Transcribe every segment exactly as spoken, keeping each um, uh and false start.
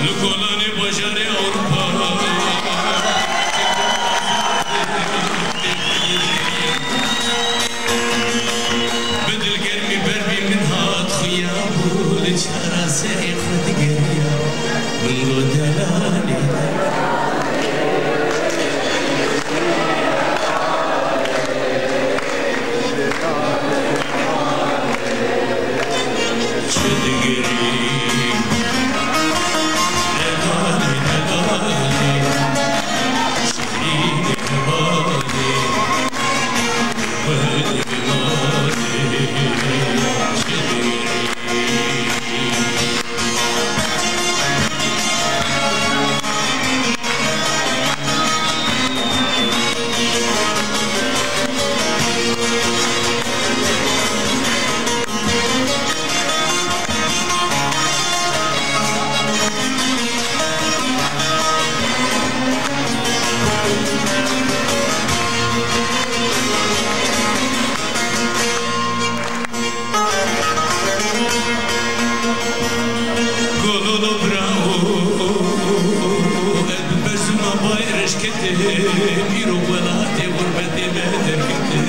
Li kolanê bajarê Ewropa. Bi dilgermî ber bî min hat xuya bû, li çara serê xwe digeriya, min got delalê. Gololo bravo, ez bi bezûma bayê reş ketim, îro welatê xurbetê me derketim.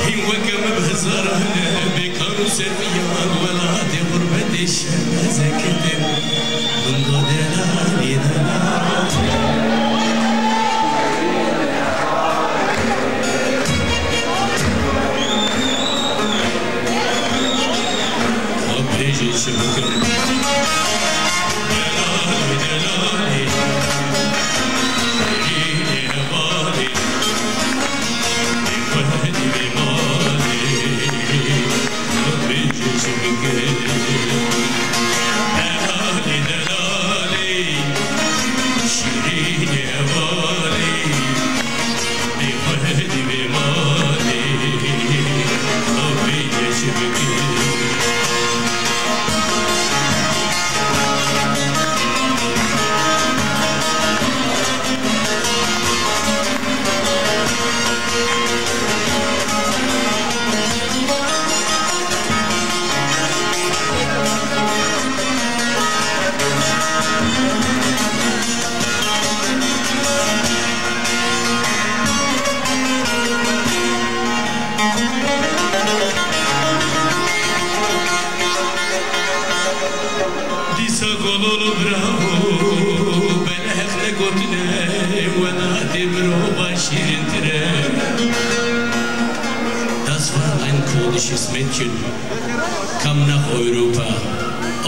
Hîn weke min bi hezaran e, bêkar û serfiyan, welatê xurbetê şermeze ketim. Min got delalê, delalê. Bêjê çi bikim? Delalê, delalê, şîrînê hevalê, bêxwedî bêmalê, bêjê çi bikim? Delalê, delalê, şîrînê hevalê, bêxwedî bêmalê, bêjê çi bikim? Dîsa Gololo bravo, beleheq ne gotine, welatê mirova şîrintir e. Das war ein kurdisches Mädchen, kam nach Europa.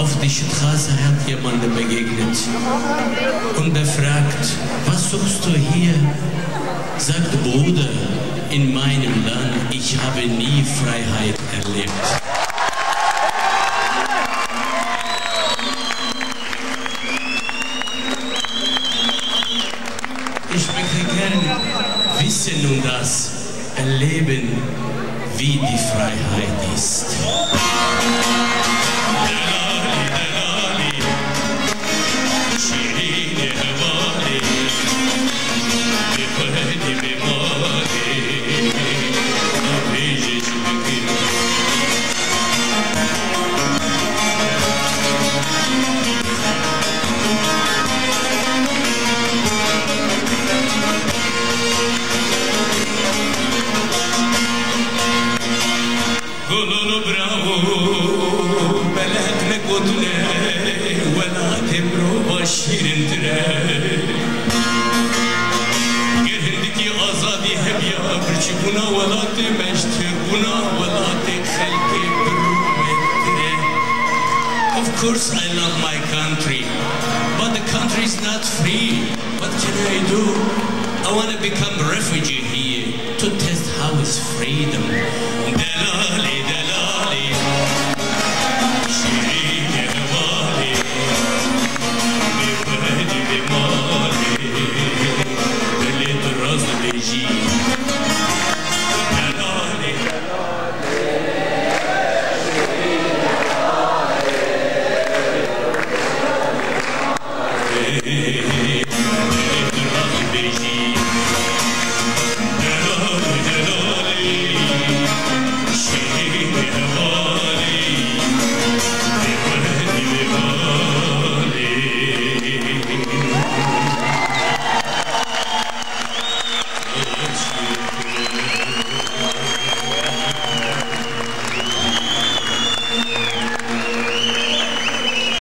Auf die Straße hat jemand begegnet und er fragt: „Was suchst du hier?“ Sagt: „Bruder, in meinem Land, ich habe nie Freiheit erlebt.“ Ich möchte gern wissen und das erleben, wie die Freiheit ist. Gololo bravo, belek ne gotine, welatê mirova şîrintir e. Ger hindikî azadî hebiya, birçîbûna welatê me ji têrbûna welatê xelkê bi rûmet tire. Of course I love my country, but the country is not free. What can I do? I wanna become refugee here to test how is freedom.